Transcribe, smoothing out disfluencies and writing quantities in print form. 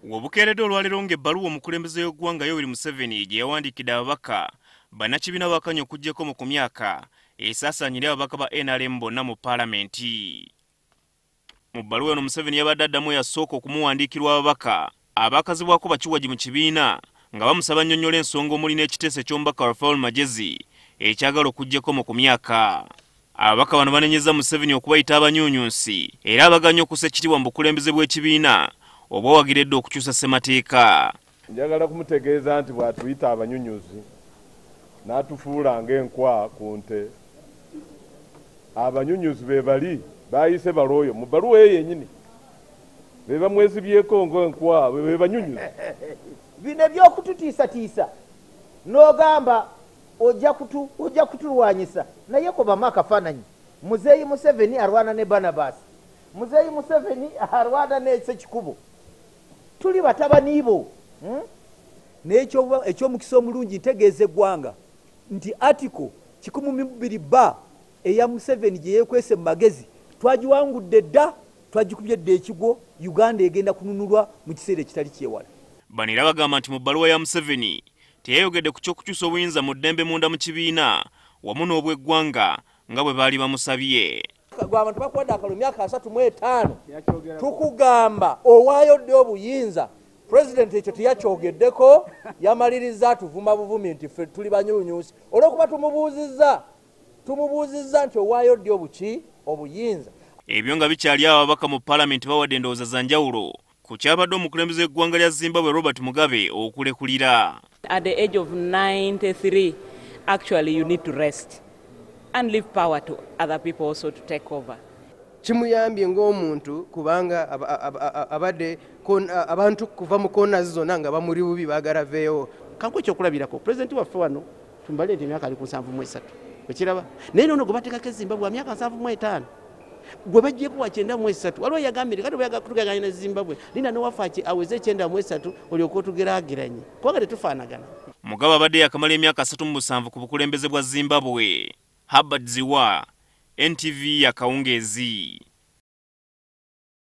Wobukeeredde olwaleero ng'ebbaluwa omukulembeze w'eggwanga Yoweri Museveni gye yawandiikidde ababaka bannakibiina bakanya okuggyako mu ku myaka esaasaanyira ababaka ba NRM bonna mu paalamenti. Mu bbaluwa eno Museveni yabadde addamu eyasooka okumuwandiikirwa ababaka abakazibwako bakiwagi mu kibiina nga bamusaba nnyonnyola ensonga omuli n'ekiteeso eky'omubaka Rafael Magezi ekyagala okuggyako mu ku myaka. Ababaka bano banenyezza Museveni okubayita abanyuunyunsi era abaganya okussa ekitiibwa mu bukulembeze bw'ekibiina oba owagiredde okukyusa ssemateeka. Njagala kumutegeeza nti bw'atuyita abanyunyuzi n'atufuula ng'enkwa ku nte, abanyunyuzi be bali bayise balooyo mu bbaluwa eyo yennyini be bamwesibyeko ng'enkwa be banyunyuzi. Bino ebyokututiisatiisa n'ogamba ojja kutulwanyisa, naye kobamu akafaananyi. Muzeeyi Museveni alwana ne Barnabas, Muzeeyi Museveni alwana ne Ssekikubo, tuli batabani bo. Naye ekyomukisa omulungi ntegeeza eggwanga nti article 102 ba eya Museveni gye yeekwese mu magezi twagiwangudde dda, twagikubye dda ekigwo. Uganda egenda kununulwa mu kiseera ekitali kyewala. Bano era bagamba nti mu bbaluwa ya Museveni teyayogedde ku ky'okukyusa obuyinza mu ddembe munda mu kibiina wamu n'obw'eggwanga nga bwe baali bamusabye. Gwe abantu bakuwadde akalulu myaka 35, tukugamba owaayo ddi obuyinza? Pulezidenti ekyo teyakyogeddeko, yamaliriza atuvuma buvumi nti ffe tuli banyuunyuusi olw'okuba tumubuuzizza nti owaayo ddi obuki obuyinza. Ebyo nga bikyali awo, ababaka mu paalamenti bawadde endowooza za njawulo ku kyabadde omukulembeze w'eggwanga lya Zimbabwe Robert Mugabe okulekulira. At the age of 93, actually you need to rest and leave power to other people also to take over. Kimuyambye ng'omuntu kubanga abadde abantu kuva mu corners zonna nga bamuli bubi, baagala aveewo. Kanku ekyokulabirako, pulezidenti waffe wano tumbalire nti emyaka ali ku 73, ekiraba, naye nono gwe bateekako ezimbabwe wa myaka 75, gwe baggyeko wa 93. Waliwo yagambye kati bwe tugeraganya ne Zimbabwe, linda newaffe aweze 93 olyoke otugeraageranye, kubanga tetufaanagana. Mugabe abadde yakamala emyaka 37 ku bukulembeze bwa Zimbabwe. Habert Ziwa, NTV, yakawungeezi.